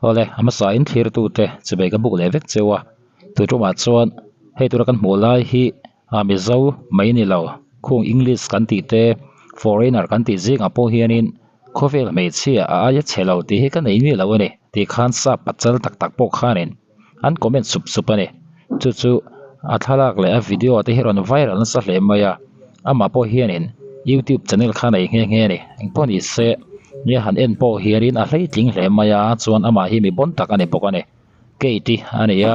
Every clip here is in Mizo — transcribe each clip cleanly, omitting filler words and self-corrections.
Awle, a hmasa in thlirtute chubei ka buk leh vek cheu a, tuitumah chuan hei tura kan hmuh lai hi a Mizo mai ni lo, khung English kan tih te, foreigner kan tih zingah pawh hianin khawvel hmeichhia a aia chhe lo tih hi ka nei miah lo a ni tih khan sap pachal tak tak pawh khanin an comment sup sup a ni. Chu chu a thlalak leh a video te hi rawn viral nasa hle mai a, amah pawh hianin youtube channel kha nei nghe nghe a ni. Engpawh ni se nia han en pawh hianin a hleitling hle mai a, chuan amah hi mi bawn tak a ni bawk a ni. Kate a ni a,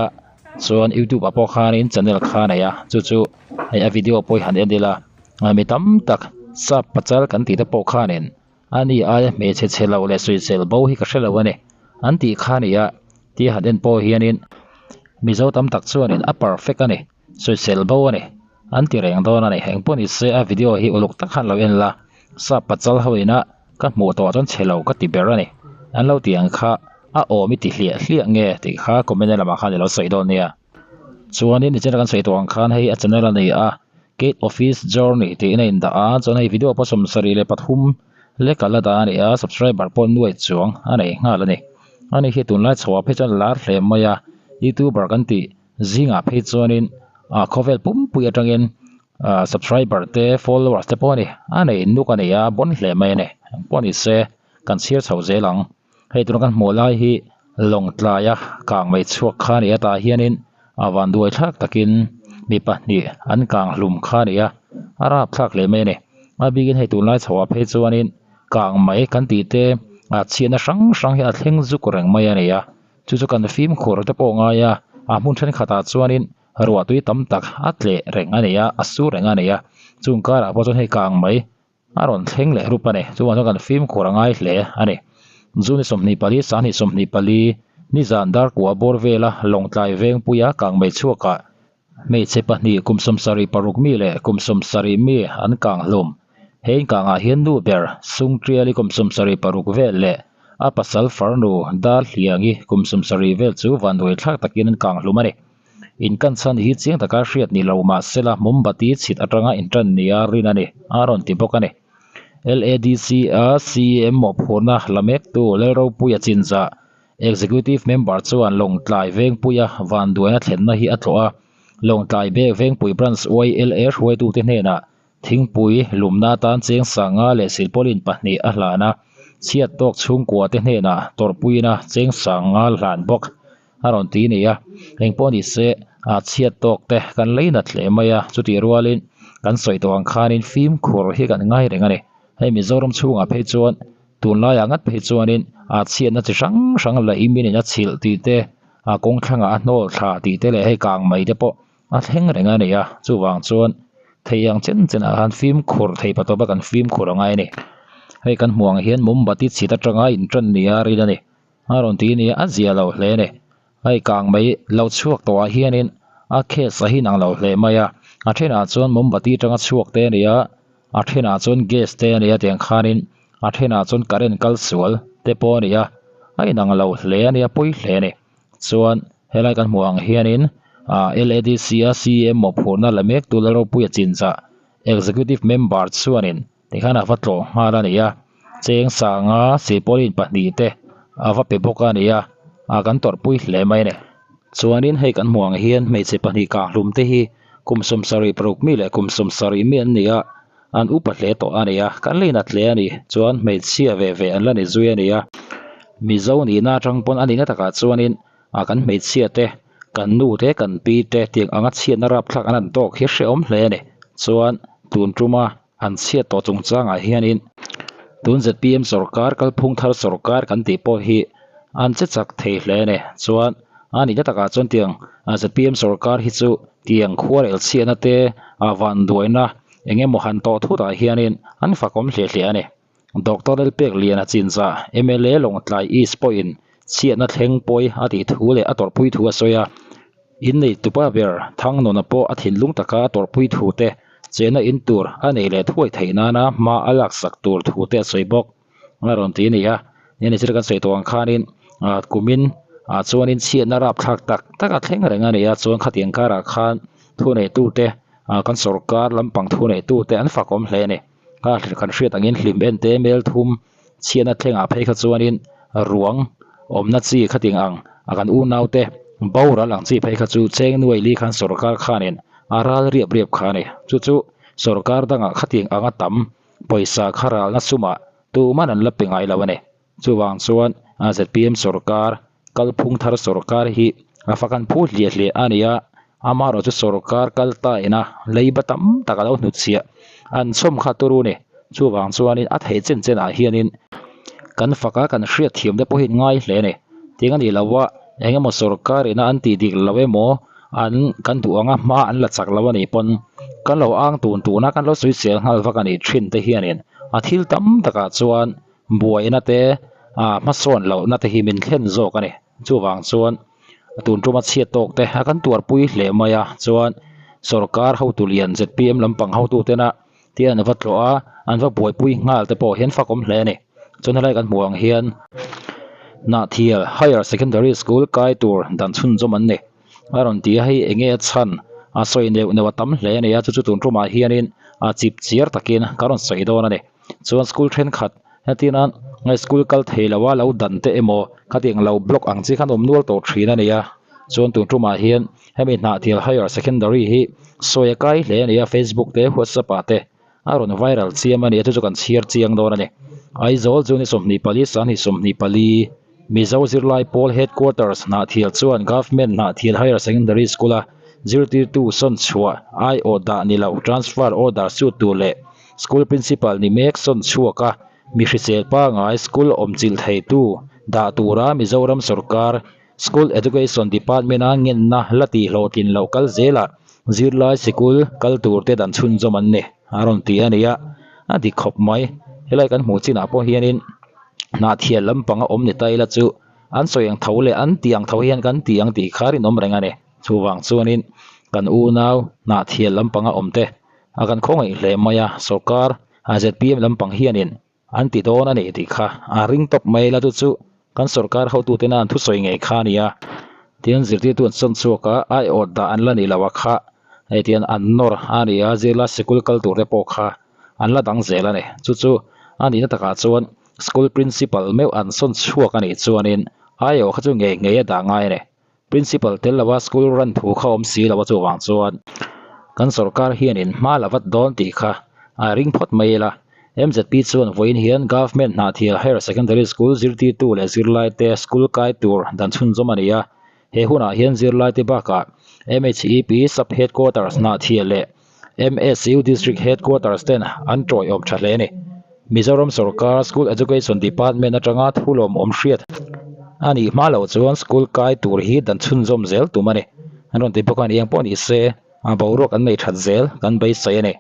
chuan youtube ah pawh khanin channel kha a nei a, chu chu hei a video pawh hi han en ila mi tam tak sap pachal kan tih te pawh khanin A ni aia hmeichhe chhe lo leh sawisel bo hi ka hre lo a ni. An tih kha a ni a, tia han en pawh hianin Mizo tam tak chuanin a perfect a ni, sawisel bo a ni, an ti reng dawn a ni. Engpawh ni se a video hi uluk tak khan lo en la, sap pachal ho ina ka hmuh tawh chuan chhe lo ka ti ber a ni. An lo ti ang kha a awm i ti hliah hliah nge tih kha comment lamah khan i lo sawi dawn nia. Chuanin nichina kan sawi tawh ang khan hei a channel a ni a, Gate Office Journey tiin a indah a, chuan hei video pawh 73 lek a la dah a ni a, subscriber pawh nuai chuang a nei nghal a ni. Ani hi tunlai chhoah phei chuan lar hle mai a, youtuber kan tih zingah phei chuanin ah khawvel pumpui atangin ah subscriber te followers te pawh a ni a nei nuk a ni a, bon hle mai a ni. Engpawh ni se kan chhiar chho zel ang. Hei tuna kan hmuh lai hi lawng tlaia kang mai chhuak kha a ni a tah hianin a van duai thlak takin mi pahnih an kang hlum kha a ni a a rap thlak hle mai a ni a bikin hei tunlai chhoah phei chuanin kang mai kan tih te a chhiatna hrang hrang hi a thleng zuk reng mai a ni a chu chu kan fimkhur te pawh a ngai a a hmun thenkhatah chuanin ruah tui tam tak a tleh reng a ni a a sur reng a ni a chung karah pawh chuan hei kang mai. A rawn thleng leh rup a ni. Chuvang chuan kan fimkhur a ngai hle a ni. June 24, 24, nizan Darkua bawr vela Lawngtlai Vengpuia kangmei chhuakah hmeichhe pahnih kum 76 mi leh kum 70 mi an kang hlum. He inkangah hian nu ber Sungṭiali kum 76 vel leh a pasal farnu Darhliangi kum 70 vel chu vanduai thlak takin an kang hlum a ni. Inkan chhan hi chiang taka hriat ni lo mah sela mombati chhit atanga intan nia rin a ni, a rawn ti bawk a ni. LADC a CEM mawhphurhna la mektu Lalropuia Chinzah, Executive Member chuan Lawngtlai Vengpuia vanduaina thlenna hi a tlawh a, Lawngtlai Vengpui Branch YLA hruaitute hnenah Thingpui lumna atan cheng sanga leh silpawlin pahnih a hlan a, chhiat tawk chhungkuate hnenah tawrhpuina cheng sanga hlan bawk a rawn ti ni a. Engpawh ni se a chhiat tawk te kan lei nat hle mai a, chutih rualin kan sawi tawh ang khanin fimkhur hi kan ngai reng a ni. Hei Mizoram chhungah phei chuan tunlaiah ngat phei chuanin a chhiatna chi hrang hrang laih in a chhilh tih te, a kawng thlangah a hnawl thla tih te leh hei kang mai te pawh A thleng reng a ni a, chuvang chuan thei ang chen chen ah khan fimkhur thei pa tawpa kan fimkhur a ngai a ni. Hei kan hmuh ang hian mombati chhit atanga intan ni a rin a ni. A rawn ti nia a zia lo hle a ni. Hei kang mai lo chhuak tawh ah hianin a case a hi inang lo hle mai a, a thenah chuan mombati atanga chhuak te a ni a, a thenah chuan gas te a ni a tiang khanin a thenah chuan current kal sual te pawh a ni a, a inang lo hle a ni a pawi hle a ni. Chuan helai kan hmuh ang hianin ah LADC a CEM mawhphurhna la mek tu Lalropuia Chinchah Executive Member chuanin tikhan a va tlawh nghal a ni a, cheng sanga silpawlin pahnih te a va pe bawk a ni a, ah kan tawrhpui hle mai a ni. Chuanin hei kan hmuh ang hian hmeichhe pahnih kah hlum te hi kum 76 mi leh kum 70 mi an ni a, an upa hle tawh a ni a, kan la inat hle a ni. Chuan hmeichhia ve ve an la ni zui a ni a, Mizo nihna atang pawn a nihna takah chuanin ah kan hmeichhia te, kan nu te, kan pi te tiang anga chhiatna rapthlak an han tawk hi hrehawm hle a ni. Chuan tun tuma an chhiat tawh chungchangah hianin tun zpm sawrkar kalphung thar sawrkar kan tih pawh hi an che chak thei hle a ni. Chuan a nihna takah chuan tiang zpm sawrkar hi chu tiang khuarel chhiatna te ah vanduaina Eng emaw han tawh thutah hianin an fakawm hle hle a ni. Doctor Lalpekliana Chinzah, mla Lawngtlai East pawhin chhiatna thleng pawi a tih thu leh a tawrhpui thu a sawi a. Innei tupa ber Thangnawna pawh a thinlung taka a tawrhpui thu te, chehna in tur a nei leh thuai theih nana hma a laksak tur thu te a sawi bawk. A rawn ti a ni a, ni chu kan sawi tawh ang khanin ah kumin ah chuanin chhiatna rapthlak tak tak a thleng reng a ni a, chuan khatiang karah khan thuneitute ah kan sawrkar lampang thuneitute an fakawm hle a ni. Kha kan hriat angin hlim en te mel thum chhiatna thlengah phei kha chuanin ruang Awmna chi khating ang a kan unaute boral ang chi phei kha chu cheng nuai li khan sorkar khanin a ral riap riap kha a ni. Chu chu sorkar dangah khating anga tam pawisa kha ralna sumah tuman an la pe ngai lo a ni. Chuvang chuan zpm sorkar kalphung thar sorkar hi a fak an phu hliah hliah a ni a, amaherawh chu sorkar kal ta ina leiba tam tak a lo hnutchhiah an chhawm kha turu ni. Chuvang chuanin a theih chen chenah hianin kan fak a, kan hriatthiam te pawhin ngai hle a ni. Tiang a nih loh a, eng emaw sorkar ina an tih dik lo emaw an kan duh anga hma an la chak lo a nih pawn kan lo ang tun tun a, kan lo sawisel nghal vak a nih thin te hianin a thil tam takah chuan buaina te ah hmasawn lohna te hi min thlen zawk a ni. Chuvang chuan tun tuma chhiat tawk te a kan tuarpui hle mai a, chuan sorkar hotu lian zpm lampang hotu tena te an va tlawh a, an va buaipui nghal te pawh hian fakawm hle a ni. Chuan helai kan hmuh ang hian Hnahthial Higher Secondary School kai tur dan chhunzawm an ni. A rawn ti a, hei enge a chhan a sawi neuh neuh a tam hle a ni a, chu chu tun tumah hianin a chip chiar takin ka rawn sawi dawn a ni. Chuan school thenkhat hetina school kal thei lo a lo dan te emaw khatiang lo block ang chi khan awm nual tawh thin a ni a chuan tun tumah hian hemi Hnahthial Higher Secondary hi sawi a kai hle a ni a Facebook te WhatsApp ah te a rawn viral chiam a ni a chu chu kan chhiar chiang dawn a ni. Aizawl chu ni 24 sanghnih 24 Mizo zirlai pawl headquarters Hnahthial chuan Government Hnahthial Higher Secondary School a zirtirtu sawn chhuah aiawh dah ni lo transfer order suit tur leh School Principal ni mek sawn chhuak a, mi hrisel pangai school awmchilh theitu dah tura Mizoram sorkar School Education Department-a ngenna la tih hlawhtlin loh kal zelah zirlai sikul kal turte dan chhunzawm an ni a rawn ti a ni a, a dik khawp mai. Helai kan hmuh chinah pawh hianin Hnahthial lampanga awm ni ta ila chu an sawi ang tho leh an tih ang tho hian kan ti ang tih kha rinawm reng a ni. Chuvang chuanin kan unau Hnahthial lampanga awmte A kan khawngaih hle mai a, sorkar zpm lampang hianin an ti dawn a ni tih kha a ring tawp mai la chu chu kan sorkar hotutena an thusawi ngei kha a ni a. Tin, zirtirtu an sawn chhuak a, aiawt dah an la ni lo a kha hei tian an nawr a ni a, zirlai sikul kal tur te pawh kha an la dang zel a ni. Chu chu a nihna takah chuan school principal meuh an sawn chhuak a nih chuanin aiawh kha chu ngei ngei a dah ngai a ni. Principal tel lova school run thu kha awm si lo a chuvang chuan kan sorkar hianin hma la vat dawn tih kha a ring phawt mai ila. MZP chuan vawiin hian Government Hnahthial Higher Secondary School zirtirtu leh zirlaite school kai tur dan chhunzawm a ni a. He hunah hian zirlaite bakah MHEP Sub Headquarters Hnahthial leh MSU District Headquarters ten an tawiawm tha hle a ni. Mizoram sorkar School Education Department atanga thulawmawm hriat a nih hma loh chuan school kai tur hi dan chhunzawm zel tum a ni. An rawn ti bawk a ni. Engpawh ni se, boruak an nei that zel kan beisei a ni.